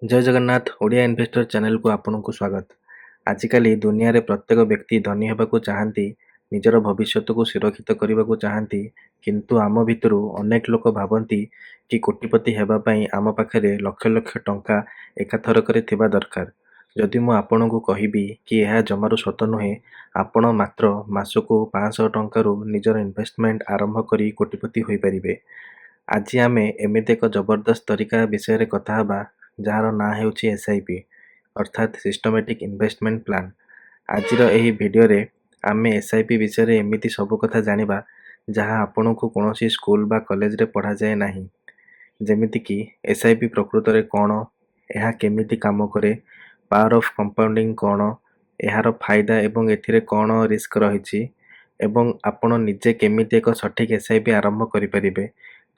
ଜୟ Jagannath, Odia investor ଚ୍ୟାନେଲକୁ ଆପଣଙ୍କୁ ସ୍ୱାଗତ। ଆଜିକାଲି ଦୁନିଆରେ ପ୍ରତ୍ୟେକ ବ୍ୟକ୍ତି ଧନୀ ହେବାକୁ ଚାହାନ୍ତି, ନିଜର ଭବିଷ୍ୟତକୁ ସୁରକ୍ଷିତ କରିବାକୁ ଚାହାନ୍ତି। କିନ୍ତୁ ଆମ ଭିତରୁ ଅନେକ ଲୋକ ଭାବନ୍ତି କି କୋଟିପତି ହେବା ପାଇଁ ଆମ ପାଖରେ ଲକ୍ଷ ଲକ୍ଷ ଟଙ୍କା ଏକାଥରକରେ ଥିବା ଦରକାର। ଯଦି ମୁଁ ଆପଣଙ୍କୁ କହିବି କି ଏହା ଜମାରୁ ସତ ନୁହେଁ, ଆପଣ ମାତ୍ର ମାସକୁ 500 ଟଙ୍କାରୁ ନିଜର ଇନଭେଷ୍ଟମେଣ୍ଟ ଆରମ୍ଭ କରି କୋଟିପତି ହୋଇପାରିବେ। ଆଜି ଆମେ ଏମିତି ଏକ ଜବରଦସ୍ତ ତରିକା ବିଷୟରେ କଥା ହେବା, ଯାହାର ନାଁ ହେଉଛି ଏସ୍ଆଇପି, ଅର୍ଥାତ୍ ସିଷ୍ଟମେଟିକ୍ ଇନଭେଷ୍ଟମେଣ୍ଟ ପ୍ଲାନ୍। ଆଜିର ଏହି ଭିଡ଼ିଓରେ ଆମେ ଏସ୍ଆଇପି ବିଷୟରେ ଏମିତି ସବୁ କଥା ଜାଣିବା, ଯାହା ଆପଣଙ୍କୁ କୌଣସି ସ୍କୁଲ ବା କଲେଜରେ ପଢ଼ାଯାଏ ନାହିଁ। ଯେମିତିକି ଏସ୍ଆଇପି ପ୍ରକୃତରେ କ'ଣ, ଏହା କେମିତି କାମ କରେ, ପାୱାର ଅଫ୍ କମ୍ପାଉଣ୍ଡିଂ କ'ଣ, ଏହାର ଫାଇଦା ଏବଂ ଏଥିରେ କ'ଣ ରିସ୍କ ରହିଛି ଏବଂ ଆପଣ ନିଜେ କେମିତି ଏକ ସଠିକ୍ ଏସ୍ଆଇପି ଆରମ୍ଭ କରିପାରିବେ।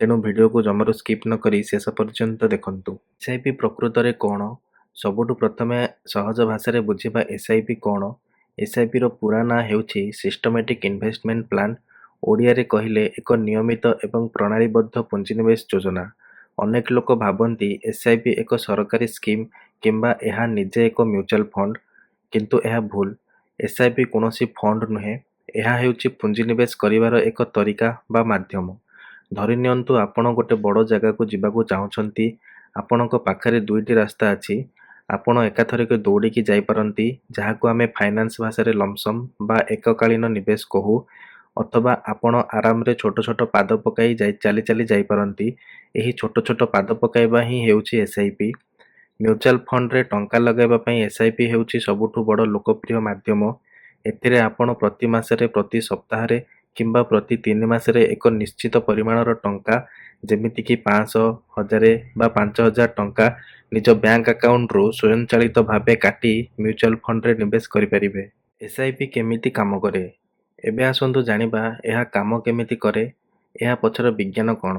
ତେଣୁ ଭିଡ଼ିଓକୁ ଜମାରୁ ସ୍କିପ୍ ନକରି ଶେଷ ପର୍ଯ୍ୟନ୍ତ ଦେଖନ୍ତୁ। ଏସ୍ଆଇପି ପ୍ରକୃତରେ କ'ଣ? ସବୁଠୁ ପ୍ରଥମେ ସହଜ ଭାଷାରେ ବୁଝିବା ଏସ୍ଆଇପି କ'ଣ। ଏସ୍ଆଇପିର ପୂରା ନାଁ ହେଉଛି ସିଷ୍ଟମେଟିକ୍ ଇନଭେଷ୍ଟମେଣ୍ଟ ପ୍ଲାନ୍। ଓଡ଼ିଆରେ କହିଲେ ଏକ ନିୟମିତ ଏବଂ ପ୍ରଣାଳୀବଦ୍ଧ ପୁଞ୍ଜିନିବେଶ ଯୋଜନା। ଅନେକ ଲୋକ ଭାବନ୍ତି ଏସ୍ଆଇପି ଏକ ସରକାରୀ ସ୍କିମ୍ କିମ୍ବା ଏହା ନିଜେ ଏକ ମ୍ୟୁଚୁଆଲ ଫଣ୍ଡ, କିନ୍ତୁ ଏହା ଭୁଲ। ଏସ୍ଆଇପି କୌଣସି ଫଣ୍ଡ ନୁହେଁ। ଏହା ହେଉଛି ପୁଞ୍ଜିନିବେଶ କରିବାର ଏକ ତରିକା ବା ମାଧ୍ୟମ। ଧରିନିଅନ୍ତୁ, ଆପଣ ଗୋଟେ ବଡ଼ ଜାଗାକୁ ଯିବାକୁ ଚାହୁଁଛନ୍ତି। ଆପଣଙ୍କ ପାଖରେ ଦୁଇଟି ରାସ୍ତା ଅଛି। ଆପଣ ଏକାଥରକେ ଦୌଡ଼ିକି ଯାଇପାରନ୍ତି, ଯାହାକୁ ଆମେ ଫାଇନାନ୍ସ ଭାଷାରେ ଲମସମ୍ ବା ଏକକାଳୀନ ନିବେଶ କହୁ, ଅଥବା ଆପଣ ଆରାମରେ ଛୋଟ ଛୋଟ ପାଦ ପକାଇ ଯାଇ ଚାଲି ଚାଲି ଯାଇପାରନ୍ତି। ଏହି ଛୋଟ ଛୋଟ ପାଦ ପକାଇବା ହିଁ ହେଉଛି ଏସ୍ଆଇପି। ମ୍ୟୁଚୁଆଲ ଫଣ୍ଡରେ ଟଙ୍କା ଲଗାଇବା ପାଇଁ ଏସ୍ଆଇପି ହେଉଛି ସବୁଠୁ ବଡ଼ ଲୋକପ୍ରିୟ ମାଧ୍ୟମ। ଏଥିରେ ଆପଣ ପ୍ରତି ମାସରେ, ପ୍ରତି ସପ୍ତାହରେ କିମ୍ବା ପ୍ରତି 3 ମାସରେ ଏକ ନିଶ୍ଚିତ ପରିମାଣର ଟଙ୍କା, ଯେମିତିକି 500, 1000 ବା 5000 ଟଙ୍କା ନିଜ ବ୍ୟାଙ୍କ ଆକାଉଣ୍ଟରୁ ସ୍ୱୟଂଚାଳିତ ଭାବେ କାଟି ମ୍ୟୁଚୁଆଲ ଫଣ୍ଡରେ ନିବେଶ କରିପାରିବେ। ଏସ୍ଆଇପି କେମିତି କାମ କରେ? ଏବେ ଆସନ୍ତୁ ଜାଣିବା ଏହା କାମ କେମିତି କରେ, ଏହା ପଛର ବିଜ୍ଞାନ କ'ଣ।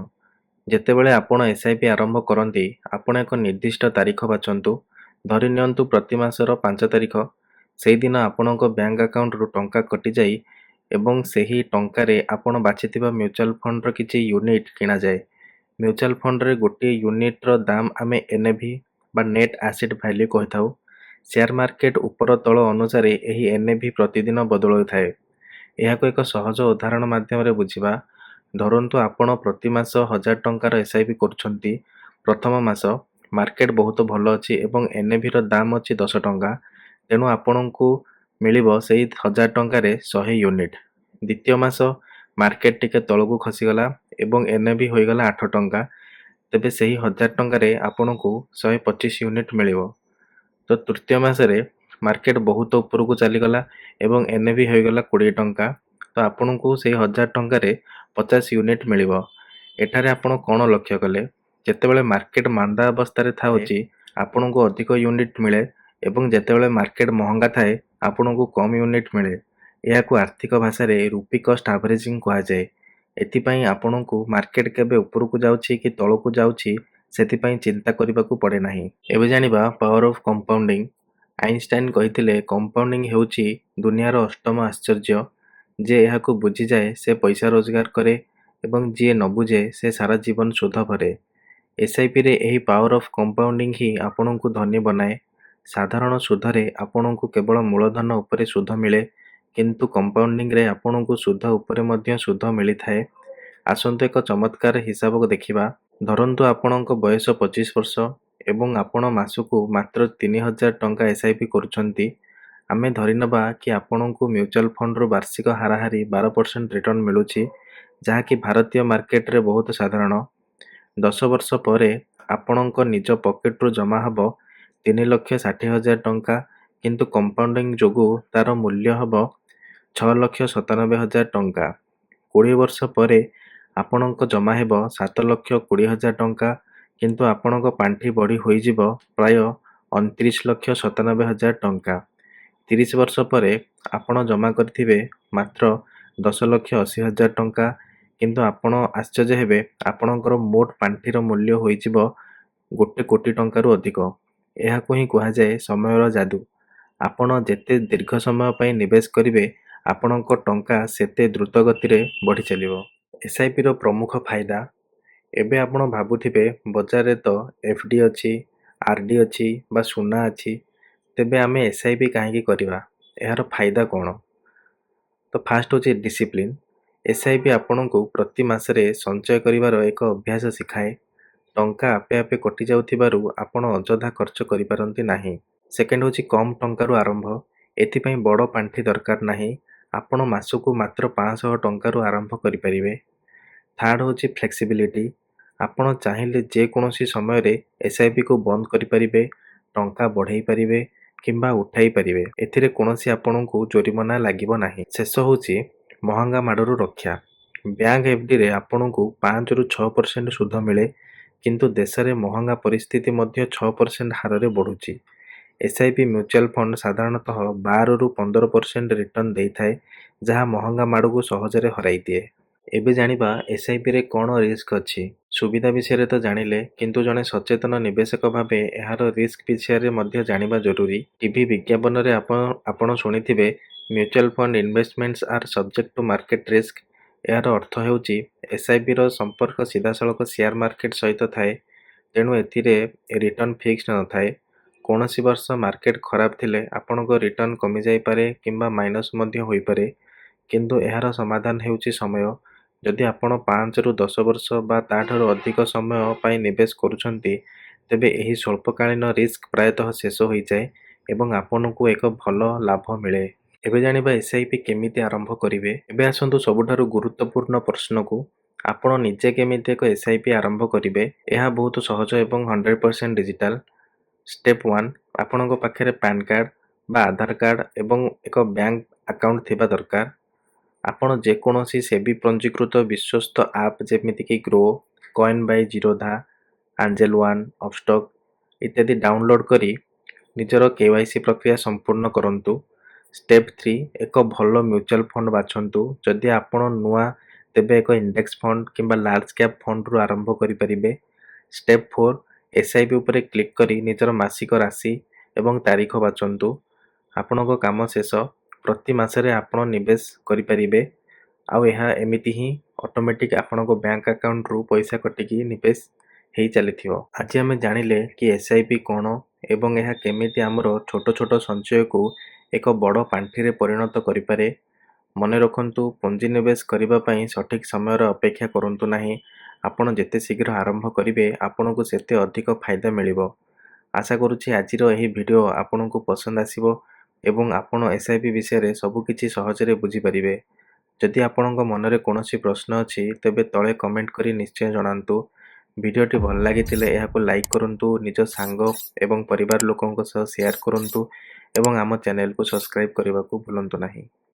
ଯେତେବେଳେ ଆପଣ ଏସ୍ଆଇପି ଆରମ୍ଭ କରନ୍ତି, ଆପଣ ଏକ ନିର୍ଦ୍ଦିଷ୍ଟ ତାରିଖ ବାଛନ୍ତୁ। ଧରିନିଅନ୍ତୁ, ପ୍ରତି ମାସର 5 ତାରିଖ। ସେଇଦିନ ଆପଣଙ୍କ ବ୍ୟାଙ୍କ ଆକାଉଣ୍ଟରୁ ଟଙ୍କା କଟିଯାଏ ଏବଂ ସେହି ଟଙ୍କାରେ ଆପଣ ବାଛିଥିବା ମ୍ୟୁଚୁଆଲ ଫଣ୍ଡର କିଛି ୟୁନିଟ୍ କିଣାଯାଏ। ମ୍ୟୁଚୁଆଲ ଫଣ୍ଡରେ ଗୋଟିଏ ୟୁନିଟ୍ର ଦାମ ଆମେ ଏନ୍ଏଭି ବା ନେଟ୍ ଆସେଟ୍ ଭ୍ୟାଲ୍ୟୁ କହିଥାଉ। ସେୟାର ମାର୍କେଟ ଉପର ତଳ ଅନୁସାରେ ଏହି ଏନ୍ଏଭି ପ୍ରତିଦିନ ବଦଳାଉଥାଏ। ଏହାକୁ ଏକ ସହଜ ଉଦାହରଣ ମାଧ୍ୟମରେ ବୁଝିବା। ଧରନ୍ତୁ, ଆପଣ ପ୍ରତି ମାସ 1000 ଟଙ୍କାର ଏସ୍ଆଇପି କରୁଛନ୍ତି। ପ୍ରଥମ ମାସ ମାର୍କେଟ ବହୁତ ଭଲ ଅଛି ଏବଂ ଏନ୍ଏଭିର ଦାମ ଅଛି 10 ଟଙ୍କା। ତେଣୁ ଆପଣଙ୍କୁ ମିଳିବ ସେଇ 1000 ଟଙ୍କାରେ 100 ୟୁନିଟ୍। ଦ୍ୱିତୀୟ ମାସ ମାର୍କେଟ ଟିକେ ତଳକୁ ଖସିଗଲା ଏବଂ ଏନ୍ଏଭି ହୋଇଗଲା 8 ଟଙ୍କା। ତେବେ ସେହି 1000 ଟଙ୍କାରେ ଆପଣଙ୍କୁ 125 ୟୁନିଟ୍ ମିଳିବ। ତ ତୃତୀୟ ମାସରେ ମାର୍କେଟ ବହୁତ ଉପରକୁ ଚାଲିଗଲା ଏବଂ ଏନ୍ଏଭି ହୋଇଗଲା 20 ଟଙ୍କା। ତ ଆପଣଙ୍କୁ ସେଇ 1000 ଟଙ୍କାରେ 50 ୟୁନିଟ୍ ମିଳିବ। ଏଠାରେ ଆପଣ କ'ଣ ଲକ୍ଷ୍ୟ କଲେ? ଯେତେବେଳେ ମାର୍କେଟ ମାନ୍ଦା ଅବସ୍ଥାରେ ଥାଉଛି, ଆପଣଙ୍କୁ ଅଧିକ ୟୁନିଟ୍ ମିଳେ ଏବଂ ଯେତେବେଳେ ମାର୍କେଟ ମହଙ୍ଗା ଥାଏ, ଆପଣଙ୍କୁ କମ୍ ୟୁନିଟ୍ ମିଳେ। ଏହାକୁ ଆର୍ଥିକ ଭାଷାରେ ରୁପି କଷ୍ଟ ଆଭରେଜିଂ କୁହାଯାଏ। ଏଥିପାଇଁ ଆପଣଙ୍କୁ ମାର୍କେଟ କେବେ ଉପରକୁ ଯାଉଛି କି ତଳକୁ ଯାଉଛି, ସେଥିପାଇଁ ଚିନ୍ତା କରିବାକୁ ପଡ଼େ ନାହିଁ। ଏବେ ଜାଣିବା ପାୱାର ଅଫ୍ କମ୍ପାଉଣ୍ଡିଂ। ଆଇନଷ୍ଟାଇନ କହିଥିଲେ, କମ୍ପାଉଣ୍ଡିଂ ହେଉଛି ଦୁନିଆର ଅଷ୍ଟମ ଆଶ୍ଚର୍ଯ୍ୟ। ଯିଏ ଏହାକୁ ବୁଝିଯାଏ, ସେ ପଇସା ରୋଜଗାର କରେ ଏବଂ ଯିଏ ନ ବୁଝେ, ସେ ସାରା ଜୀବନ ସୁଧ ଭରେ। ଏସ୍ଆଇପିରେ ଏହି ପାୱାର ଅଫ୍ କମ୍ପାଉଣ୍ଡିଂ ହିଁ ଆପଣଙ୍କୁ ଧନୀ ବନାଏ। ସାଧାରଣ ସୁଧରେ ଆପଣଙ୍କୁ କେବଳ ମୂଳଧନ ଉପରେ ସୁଧ ମିଳେ, କିନ୍ତୁ କମ୍ପାଉଣ୍ଡିଂରେ ଆପଣଙ୍କୁ ସୁଧ ଉପରେ ମଧ୍ୟ ସୁଧ ମିଳିଥାଏ। ଆସନ୍ତୁ ଏକ ଚମତ୍କାର ହିସାବ ଦେଖିବା। ଧରନ୍ତୁ, ଆପଣଙ୍କ ବୟସ 25 ବର୍ଷ ଏବଂ ଆପଣ ମାସକୁ ମାତ୍ର 3000 ଟଙ୍କା ଏସ୍ଆଇପି କରୁଛନ୍ତି। ଆମେ ଧରିନେବା କି ଆପଣଙ୍କୁ ମ୍ୟୁଚୁଆଲ ଫଣ୍ଡରୁ ବାର୍ଷିକ ହାରାହାରି 12% ରିଟର୍ଣ୍ଣ ମିଳୁଛି, ଯାହାକି ଭାରତୀୟ ମାର୍କେଟରେ ବହୁତ ସାଧାରଣ। 10 ବର୍ଷ ପରେ ଆପଣଙ୍କ ନିଜ ପକେଟରୁ ଜମା ହେବ 3,60,000 ଟଙ୍କା, କିନ୍ତୁ କମ୍ପାଉଣ୍ଡିଂ ଯୋଗୁଁ ତା'ର ମୂଲ୍ୟ ହେବ 6,97,000 ଟଙ୍କା। 20 ବର୍ଷ ପରେ ଆପଣଙ୍କ ଜମା ହେବ 7,20,000 ଟଙ୍କା, କିନ୍ତୁ ଆପଣଙ୍କ ପାଣ୍ଠି ବଢ଼ି ହୋଇଯିବ ପ୍ରାୟ 29,97,000 ଟଙ୍କା। 30 ବର୍ଷ ପରେ ଆପଣ ଜମା କରିଥିବେ ମାତ୍ର 10,80,000 ଟଙ୍କା, କିନ୍ତୁ ଆପଣ ଆଶ୍ଚର୍ଯ୍ୟ ହେବେ, ଆପଣଙ୍କର ମୋଟ ପାଣ୍ଠିର ମୂଲ୍ୟ ହୋଇଯିବ 1 କୋଟି ଟଙ୍କାରୁ ଅଧିକ। ଏହାକୁ ହିଁ କୁହାଯାଏ ସମୟର ଯାଦୁ। ଆପଣ ଯେତେ ଦୀର୍ଘ ସମୟ ପାଇଁ ନିବେଶ କରିବେ, ଆପଣଙ୍କ ଟଙ୍କା ସେତେ ଦ୍ରୁତ ଗତିରେ ବଢ଼ି ଚାଲିବ। ଏସ୍ଆଇପିର ପ୍ରମୁଖ ଫାଇଦା। ଏବେ ଆପଣ ଭାବୁଥିବେ, ବଜାରରେ ତ ଏଫ୍ଡି ଅଛି, ଆର୍ ଡି ଅଛି ବା ସୁନା ଅଛି, ତେବେ ଆମେ ଏସ୍ I P କାହିଁକି କରିବା? ଏହାର ଫାଇଦା କ'ଣ? ତ ଫାଷ୍ଟ ହେଉଛି ଡିସିପ୍ଲିନ୍। ଏସ୍ I P ଆପଣଙ୍କୁ ପ୍ରତି ମାସରେ ସଞ୍ଚୟ କରିବାର ଏକ ଅଭ୍ୟାସ ଶିଖାଏ। ଟଙ୍କା ଆପେ ଆପେ କଟିଯାଉଥିବାରୁ ଆପଣ ଅଯଥା ଖର୍ଚ୍ଚ କରିପାରନ୍ତି ନାହିଁ। ସେକେଣ୍ଡ ହେଉଛି କମ୍ ଟଙ୍କାରୁ ଆରମ୍ଭ। ଏଥିପାଇଁ ବଡ଼ ପାଣ୍ଠି ଦରକାର ନାହିଁ। ଆପଣ ମାସକୁ ମାତ୍ର 500 ଟଙ୍କାରୁ ଆରମ୍ଭ କରିପାରିବେ। ଥାର୍ଡ଼ ହେଉଛି ଫ୍ଲେକ୍ସିବିଲିଟି। ଆପଣ ଚାହିଁଲେ ଯେକୌଣସି ସମୟରେ ଏସ୍ I Piku ବନ୍ଦ କରିପାରିବେ, ଟଙ୍କା ବଢ଼େଇ ପାରିବେ କିମ୍ବା ଉଠାଇ ପାରିବେ। ଏଥିରେ କୌଣସି ଆପଣଙ୍କୁ ଜୋରିମାନା ଲାଗିବ ନାହିଁ। ଶେଷ ହେଉଛି ମହଙ୍ଗା ମାଡ଼ରୁ ରକ୍ଷା। ବ୍ୟାଙ୍କ ଏଫ୍ଡିରେ ଆପଣଙ୍କୁ 5ରୁ 6% ସୁଧ ମିଳେ, କିନ୍ତୁ ଦେଶରେ ମହଙ୍ଗା ପରିସ୍ଥିତି ମଧ୍ୟ 6% ହାରରେ ବଢ଼ୁଛି। S I P mutual fund ସାଧାରଣତଃ 12ରୁ 15% ରିଟର୍ଣ୍ଣ ଦେଇଥାଏ, ଯାହା ମହଙ୍ଗା ମାଡ଼କୁ ସହଜରେ ହରାଇ ଦିଏ। ଏବେ ଜାଣିବା ଏସ୍ I ପିରେ କ'ଣ ରିସ୍କ ଅଛି। ସୁବିଧା ବିଷୟରେ ତ ଜାଣିଲେ, କିନ୍ତୁ ଜଣେ ସଚେତନ ନିବେଶକ ଭାବେ ଏହାର ରିସ୍କ ବିଷୟରେ ମଧ୍ୟ ଜାଣିବା ଜରୁରୀ। ଟିଭି ବିଜ୍ଞାପନରେ ଆପଣ ଶୁଣିଥିବେ, "Mutual fund investments are subject to market risk." ଏହାର ଅର୍ଥ ହେଉଛି ଏସ୍ I ପିର ସମ୍ପର୍କ ସିଧାସଳଖ ସେୟାର ମାର୍କେଟ ସହିତ ଥାଏ। ତେଣୁ ଏଥିରେ ରିଟର୍ଣ୍ଣ ଫିକ୍ସଡ ନଥାଏ। କୌଣସି ବର୍ଷ ମାର୍କେଟ ଖରାପ ଥିଲେ ଆପଣଙ୍କ ରିଟର୍ଣ୍ଣ କମିଯାଇପାରେ କିମ୍ବା ମାଇନସ୍ ମଧ୍ୟ ହୋଇପାରେ। କିନ୍ତୁ ଏହାର ସମାଧାନ ହେଉଛି ସମୟ। ଯଦି ଆପଣ 5ରୁ 10 ବର୍ଷ ବା ତା'ଠାରୁ ଅଧିକ ସମୟ ପାଇଁ ନିବେଶ କରୁଛନ୍ତି, ତେବେ ଏହି ସ୍ୱଳ୍ପକାଳୀନ ରିସ୍କ ପ୍ରାୟତଃ ଶେଷ ହୋଇଯାଏ ଏବଂ ଆପଣଙ୍କୁ ଏକ ଭଲ ଲାଭ ମିଳେ। ଏବେ ଜାଣିବା ଏସ୍ I P କେମିତି ଆରମ୍ଭ କରିବେ। ଏବେ ଆସନ୍ତୁ ସବୁଠାରୁ ଗୁରୁତ୍ୱପୂର୍ଣ୍ଣ ପ୍ରଶ୍ନକୁ, ଆପଣ ନିଜେ କେମିତି ଏକ ଏସ୍ I P ଆରମ୍ଭ କରିବେ? ଏହା ବହୁତ ସହଜ ଏବଂ 100% ଡିଜିଟାଲ। ଷ୍ଟେପ୍ 1, ଆପଣଙ୍କ ପାଖରେ ପ୍ୟାନ୍ କାର୍ଡ଼ ବା ଆଧାର କାର୍ଡ଼ ଏବଂ ଏକ ବ୍ୟାଙ୍କ ଆକାଉଣ୍ଟ ଥିବା ଦରକାର। ଆପଣ ଯେକୌଣସି ସେବି ପଞ୍ଜୀକୃତ ବିଶ୍ୱସ୍ତ ଆପ୍, ଯେମିତିକି Groww, Coin by Zerodha, Angel One, Upstox ଇତ୍ୟାଦି ଡାଉନଲୋଡ଼୍ କରି ନିଜର କେ ୱାଇ ସି ପ୍ରକ୍ରିୟା ସମ୍ପୂର୍ଣ୍ଣ କରନ୍ତୁ। ଷ୍ଟେପ୍ 3, ଏକ ଭଲ ମ୍ୟୁଚୁଆଲ୍ ଫଣ୍ଡ ବାଛନ୍ତୁ। ଯଦି ଆପଣ ନୂଆ, ତେବେ ଏକ ଇଣ୍ଡେକ୍ସ ଫଣ୍ଡ କିମ୍ବା ଲାର୍ଜ କ୍ୟାପ୍ ଫଣ୍ଡରୁ ଆରମ୍ଭ କରିପାରିବେ। ଷ୍ଟେପ୍ 4, ଏସ୍ I P ଉପରେ କ୍ଲିକ୍ କରି ନିଜର ମାସିକ ରାଶି ଏବଂ ତାରିଖ ବାଛନ୍ତୁ। ଆପଣଙ୍କ କାମ ଶେଷ। ପ୍ରତି ମାସରେ ଆପଣ ନିବେଶ କରିପାରିବେ ଆଉ ଏହା ଏମିତି ହିଁ ଅଟୋମେଟିକ୍ ଆପଣଙ୍କ ବ୍ୟାଙ୍କ ଆକାଉଣ୍ଟରୁ ପଇସା କଟିକି ନିବେଶ ହେଇ ଚାଲିଥିବ। ଆଜି ଆମେ ଜାଣିଲେ କି ଏସ୍ I P କ'ଣ ଏବଂ ଏହା କେମିତି ଆମର ଛୋଟ ଛୋଟ ସଞ୍ଚୟକୁ ଏକ ବଡ଼ ପାଣ୍ଠିରେ ପରିଣତ କରିପାରେ। ମନେ ରଖନ୍ତୁ, ପୁଞ୍ଜି ନିବେଶ କରିବା ପାଇଁ ସଠିକ୍ ସମୟର ଅପେକ୍ଷା କରନ୍ତୁ ନାହିଁ। ଆପଣ ଯେତେ ଶୀଘ୍ର ଆରମ୍ଭ କରିବେ, ଆପଣଙ୍କୁ ସେତେ ଅଧିକ ଫାଇଦା ମିଳିବ। ଆଶା କରୁଛି ଆଜିର ଏହି ଭିଡ଼ିଓ ଆପଣଙ୍କୁ ପସନ୍ଦ ଆସିବ ଏବଂ ଆପଣ ଏସ୍ I P ବିଷୟରେ ସବୁକିଛି ସହଜରେ ବୁଝିପାରିବେ। ଯଦି ଆପଣଙ୍କ ମନରେ କୌଣସି ପ୍ରଶ୍ନ ଅଛି, ତେବେ ତଳେ କମେଣ୍ଟ କରି ନିଶ୍ଚୟ ଜଣାନ୍ତୁ। ଭିଡ଼ିଓଟି ଭଲ ଲାଗିଥିଲେ ଏହାକୁ ଲାଇକ୍ କରନ୍ତୁ, ନିଜ ସାଙ୍ଗ ଏବଂ ପରିବାର ଲୋକଙ୍କ ସହ ସେୟାର କରନ୍ତୁ ଏବଂ ଆମ ଚ୍ୟାନେଲକୁ ସବସ୍କ୍ରାଇବ୍ କରିବାକୁ ଭୁଲନ୍ତୁ ନାହିଁ।